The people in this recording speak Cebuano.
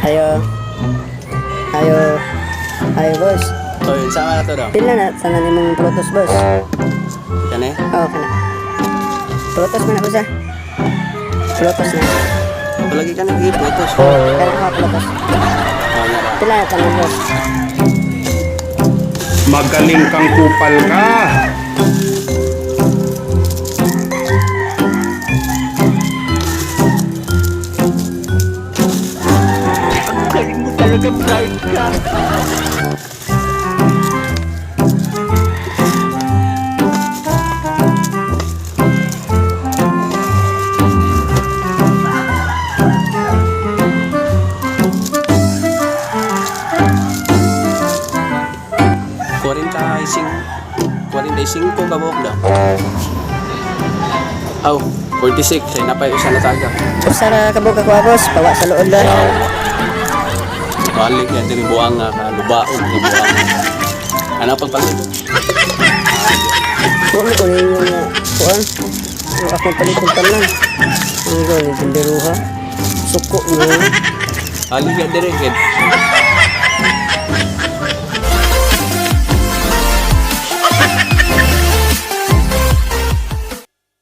Ayo. Ayo. Ayo, boss. Oy, sama na to daw. Pila na sana nimong prutos, boss? Kani? Oo, kana. Prutos man na, boss, ah. Prutos na. Palagi ka nag prutos. Kana ako, prutos. Oh, nga ra. Pila na tanan, boss? Magaling kang kupal ka. Galing mo talaga, bright ka. 45, 45 ka buok daw. Aw, 46 ay napay usa na taga. Usa ra ka buok ako, boss. Pawa sa luod lang. Balik ya diri buang nga ka lubaog nga buang. Ano pagpalit? Huwag ko ninyo nga. Kuan. Ang akong palikod tanan. Ang gani, tindiruha. Suko mo. Balik ya diri kay.